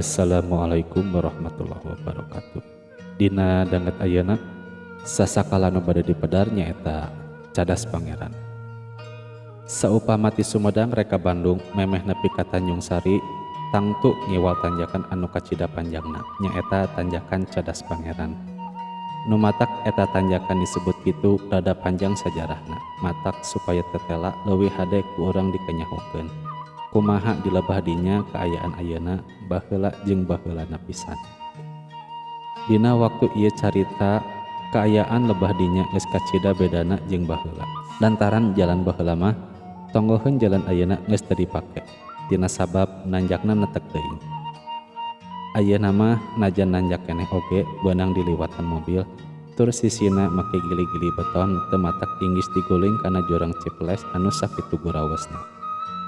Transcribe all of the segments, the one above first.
Assalamualaikum warahmatullahi wabarakatuh. Dina danget ayeuna sasakala nu bade dipedar nyaeta Cadas Pangeran. Saupama ti Sumedang rek ka Bandung memeh nepi ka Tanjung Sari tangtu ngiwal tanjakan anu kacida panjangna nyaeta tanjakan Cadas Pangeran. Nu matak eta tanjakan disebut kitu rada panjang sajarahna matak supaya tetela leuwih hade ku urang dikanyahokeun. Kumaha di lebah dinya kaayaan ayeuna, baheula jeung baheulana pisan. Dina waktu ieu carita kaayaan lebah dinya geus kacida bedana jeung baheula. Lantaran jalan baheula mah tonggoheun jalan ayeuna geus teu dipake tina sabab nanjakna netek teuing. Ayeuna mah najan nanjak keneh oge beunang diliwatan mobil tur sisina make gili-gili beton teu matak inggis diguling kana jurang Cipeles anu sakitu gurawesna.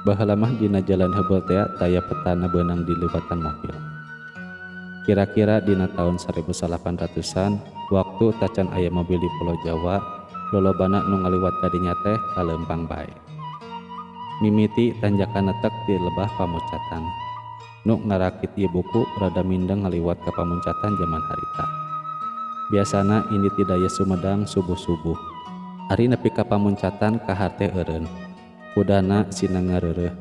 Baheula mah dina jalan heubeul tea taya petana beunang diliwatan mobil. Kira-kira dina taun 1800-an waktu tacan aya mobil di pulo Jawa lolobana nu ngaliwat ka dinya teh laleumpang bae. Mimiti tanjakan netek ti lebah Pamucatan. Nu ngarakit ieu buku rada mindeng ngaliwat ka Pamuncatan jaman harita. Biasana indit ti daya Sumedang subuh-subuh. Ari nepi ka Pamuncatan kahar teh eureun. Kudana sina ngareureuh.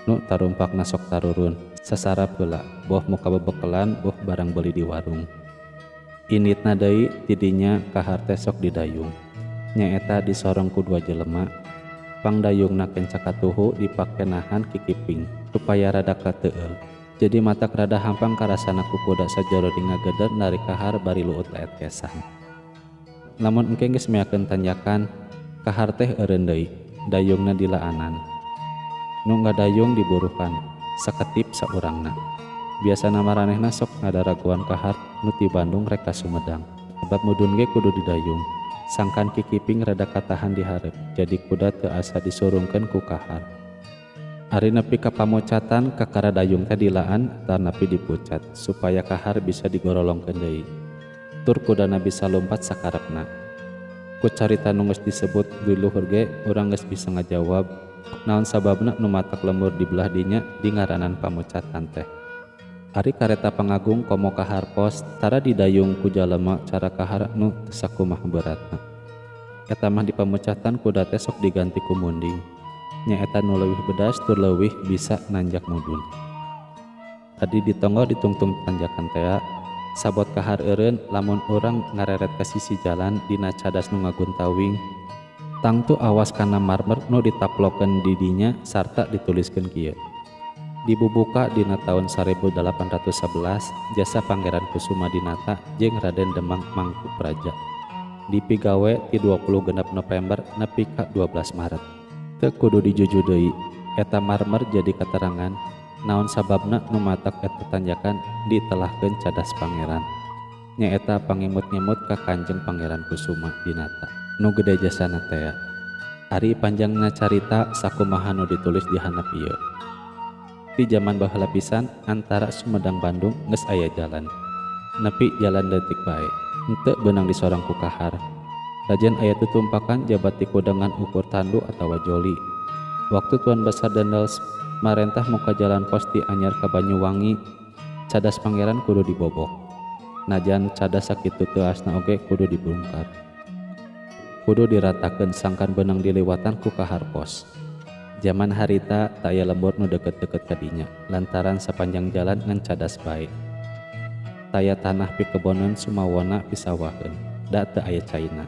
Nu tarumpakna sok tarurun, sasarap heula, boh muka bebekelan boh barang beuli di warung. Inditna deui ti dinya kahar teh sok didayung. Nyaeta disorong ku dua jelema. Pangdayungna kenca katuhu dipake nahan kikiping supaya rada kateueul. Jadi matak rada hampang karasana ku kuda sajero ngageder narik kahar bari luut laet kesan. Lamun engke geus meakeun tanjakan, kahar teh eureun deui, dayungna dilaanan. Nu ngadayung diburuhan, saketip saurangna. Biasana maranehna sok ngadaragoan kahar nu ti Bandung rek ka Sumedang. Sebab mudun ge kudu didayung. Sangkan kikiping rada katahan di hareup, jadi kuda teu asa disurungkeun ku kahar. Ari nepi ka Pamucatan kakara dayung teh dilaan atanapi dipucat supaya kahar bisa digorolongkeun deui. Tur kudana bisa lumpat sakarepna. Ku carita nu geus disebut di luhur ge urang geus bisa ngajawab naon sababna nu matak lembur di belah dinya dingaranan Pamucatan teh. Ari kareta pangagung komo kahar pos tara didayung ku jalema cara kahar nu teu sakumaha beratna. Eta mah di Pamucatan kuda teh sok diganti ku munding. Nyaeta nu leuwih bedas tur leuwih bisa nanjak mudun. Tadi ditonggo ditungtung tanjakan tea, sabot kahar eureun lamun urang ngareret ka sisi jalan dina cadas nu ngaguntawing. Tangtu awas kana marmer nu ditaplokeun di dinya sarta dituliskeun kieu. Dibubuka dina taun 1811 jasa Pangeran Kusuma Dinata jeung Raden Demang Mangkupraja. Dipigawe ti 26 November nepi ka 12 Maret. Teu kudu dijuju deui, eta marmer jadi katerangan naon sababna nu matak eta tanjakan ditelahkeun Cadas Pangeran. Nyaeta pangemut-ngemut ka Kanjeng Pangeran Kusuma Dinata nu gede jasana tea. Ari panjangna carita sakumaha nu ditulis di handap ieu. Ti jaman baheula pisan antara Sumedang Bandung geus aya jalan. Nepi jalan leutik bae, henteu beunang disorang ku kahar. Rajen aya tutumpakan jabat ti kuda ngan ukur tandu atawa joli. Waktu Tuan Besar Daendels marentah muka jalan pos ti Anyar ka Banyuwangi, Cadas Pangeran kudu dibobok. Najan cadas sakitu teuasna oge kudu dibungkar. Kudu diratakeun sangkan beunang diliwatan ku kahar pos. Jaman harita taya lembur nu deket-deket ka dinya lantaran sapanjang jalan ngan cadas bae. Taya tanah pikeboneun sumawona pisawaheun, da teu aya caina.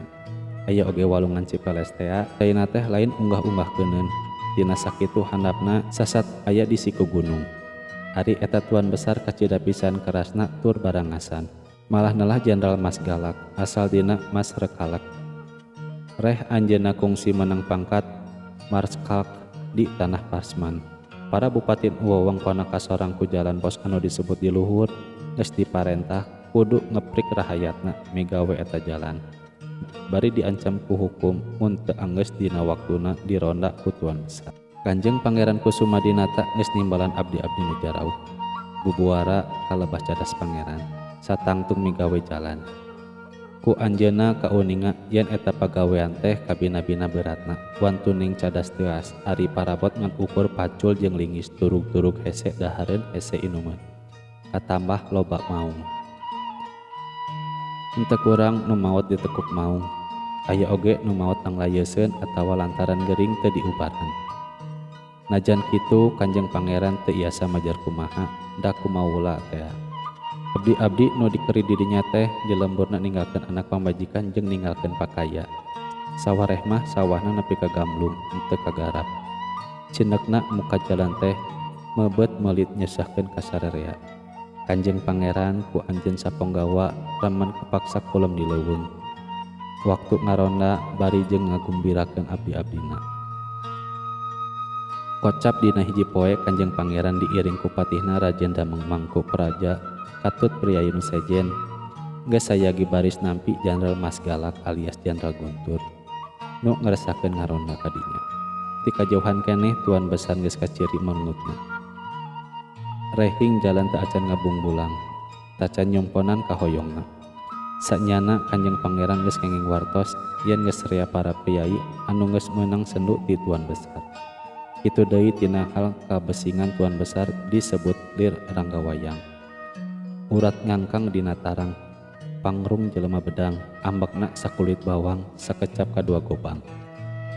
Aya oge walungan Cipeles tea, caina teh lain unggah-unggahkeuneun. Tina sakitu handapna sasat aya di siku gunung. Ari eta tuan besar kacida pisan kerasna tur barangasan. Malah nelah Jenderal Mas Galak, asal dina Mas Rekalek. Reh anjeunna kungsi menang pangkat Marskalk di tanah Parsman. Para bupati wewengkonna kasorang ku jalan pos anu disebut di luhur geus diparentah kudu ngeprik rahayatna migawe eta jalan. Bari diancam ku hukum mun teu anggeus dina waktuna dironda ku tuan besar. Kanjeng Pangeran Kusuma Dinata geus nimbalan abdi-abdi nu jarauh. Bubuara ka lebah Cadas Pangeran satangtung migawe jalan. Ku anjeunna kauninga yen eta pagawean teh kabina-bina beratna wantuning cadas teuas ari parabot ngan ukur pacul jeung linggis turug-turug hese dahareun hese inumeun. Katambah loba maung. Henteu kurang nu maot ditekuk maung. Aya oge nu maot anglayeuseun atawa lantaran gering teu diubaran. Najan kitu Kanjeng Pangeran teu iasa majar kumaha da kumawula tea. Abdi-abdi nu dikeri di dinya teh di lemburna ninggalkeun anak pamajikan jeung ninggalkeun pakaya. Sawareh mah sawahna nepi ka gamblung henteu kagarap. Cindekna muka jalan teh meubeut meulit nyesahkeun ka sarerea. Kanjeng Pangeran ku anjeun saponggawa remen kapaksa kulem di leuweung. Waktu ngaronda bari jeung ngagumbirakeun abdi-abdina. Kocap dina hiji poe Kanjeng Pangeran diiring ku patihna Rajen Damang Mangku Praja katut priyayi nu sejen geus sayagi baris nampi Jandral Mas Galak alias Jandral Guntur nu ngeresakeun ngaronda ka dinya. Ti kajauhan keneh Tuan Besar geus kaciri merengutna. Rehing jalan teu acan ngabungbulang, tacan nyomponan kahoyongna. Sanyana Kanjeng Pangeran geus kenging wartos yen geus rea para priyayi anu geus meunang sendu ti Tuan Besar. Kitu deui tina hal kabesingan Tuan Besar disebut Lir Ranggawayang. Urat ngangkang dina tarang, pangrung jelema bedang, ambekna sakulit bawang, sakecap kadua gobang.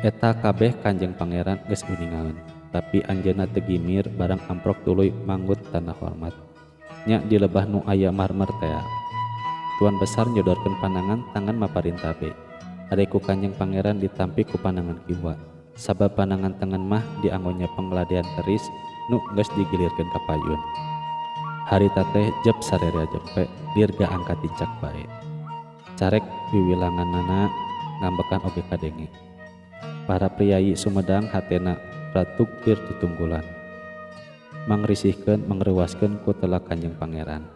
Eta kabeh Kanjeng Pangeran geus uningaeun. Tapi anjeunna teu gimir barang amprok tuluy manggut tanda hormat. Nya di lebah nu aya marmer tea. Tuan Besar nyodorkeun panangan tangan maparin tabe. Ari ku Kanjeng Pangeran ditampi ku panangan kiwa. Sabab panangan tengen mah dianggo nyepeng ladean keris nu geus digilirkeun ka payun. Harita teh jep sarerea jempe dirga angka tincak bae. Carek wiwilanganana ngambekan oge kadenge. Para priyayi Sumedang hatena ratug tir tutunggulan. Mangrisihkeun mangreuwaskeun ku telak Kanjeng Pangeran.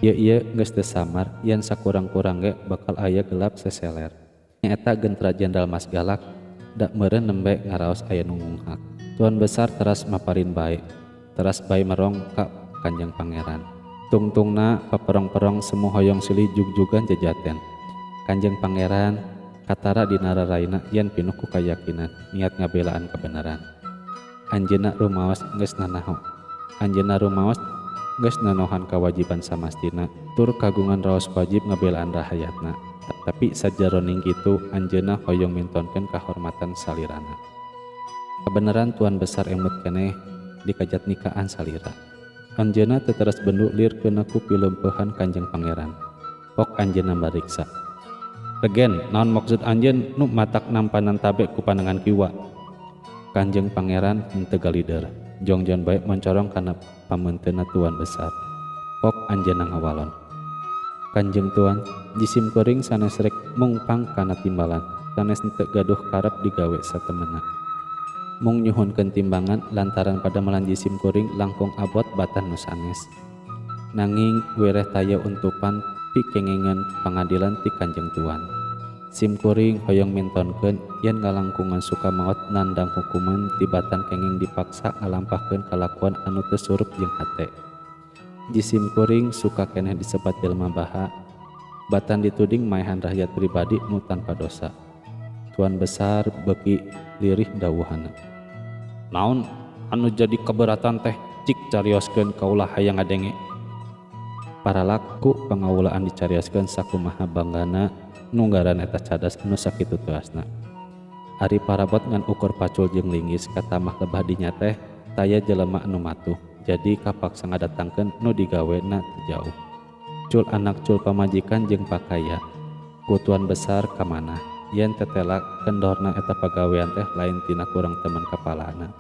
Ieu-ieu geus teu samar yen sakurang-kurang ge bakal aya gelap seseler. Nyaeta gentra Jenderal Mas Galak da meureun nembe ngaraos aya nu ngunghak. Tuan Besar teras maparin bae, teras bae merong ka Kanjeng Pangeran. Tungtungna paperong-perong semu hoyong silih jugjugan jajaten. Kanjeng Pangeran katara dina raraina yen pinuh ku kayakinan niat ngabelaan kabeneran. Anjeunna rumaos geus nanaho. Anjeunna rumaos geus nanohan kawajiban samastina tur kagungan raos wajib ngabelaan rahayatna. Tapi sajaroning kitu anjeunna hoyong mintonkeun kahormatan salirana. Kabeneran Tuan Besar emut keneh dikajatnikaan salira. Anjeunna teu teras bendu lir keuna ku pileumpehan Kanjeng Pangeran. Pok anjeunna mariksa. Regen, naon maksud anjeun nu matak nampanan tabe ku panangan kiwa? Kanjeng Pangeran henteu galider, jongjon bae moncorong kana pameunteunna Tuan Besar. Pok anjeunna ngawalon. Kanjeng Tuan, jisim kuring sanes rek mungpang kana timbalan, sanes henteu gaduh karep digawe satemena. Mung nyuhunkeun timbangan lantaran padamelan jisim kuring langkung abot batan nu sanes. Nanging wereh taya untupan pikengingan pangadilan ti Kanjeng Tuan. Sim kuring hoyong mintonkeun yen ngalangkungan suka maot nandang hukuman tibatan kenging dipaksa ngalampahkeun kalakuan anu teu surup jeung hate. Jisim kuring suka keneh disebat jelema baha, batan dituding maehan rakyat pribadi nu tanpa dosa. Tuan Besar beuki lirih dawuhanna. Naon anu jadi keberatan teh cik carioskeun kaulah hayang ngadenge. Paralak ku pangawulaan dicarioskeun sakumaha banggana nunggaran eta cadas anu sakitu teuasna. Ari parabot ngan ukur pacul jeung linggis katamah lebah dinya teh taya jelema anu matuh jadi kapaksa ngadatangkeun nu digawena teu jauh. Cul anak cul pamajikan jeung pakaya ku Tuan Besar ka manah yen tetela kendorna eta pagawean teh lain tina kurang temen kapalana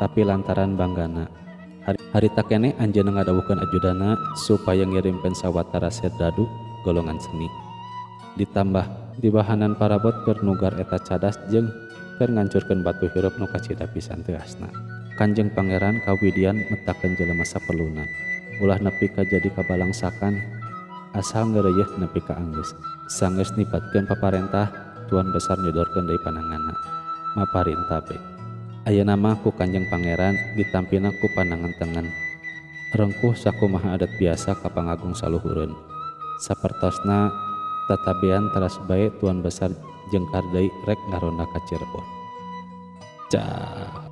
tapi lantaran banggana. Harita keneh anjeunna ngadawuhkeun ajudana supaya ngirimkeun sawatara serdadu golongan seni. Ditambah dibahanan parabot keur nugar eta cadas jeung keur ngancurkeun batu hirup nu kacida pisan teuasna. Kanjeng Pangeran kawidian metakeun jelema saperluna. Ulah nepi ka jadi kabalangsakan asal ngeureuyeun nepi ka anggeus. Sanggeus nibatkeun paparentah, Tuan Besar nyodorkeun deui pananganna. Maparintah be. Ayeuna mah ku Kanjeng Pangeran ditampina ku panangan tengen. Rengkuh sakumaha adat biasa ka pangagung saluhureun. Sapertosna tatabean teras bae Tuan Besar jengkar deui rek ngaronda ka Cirebon. Cah.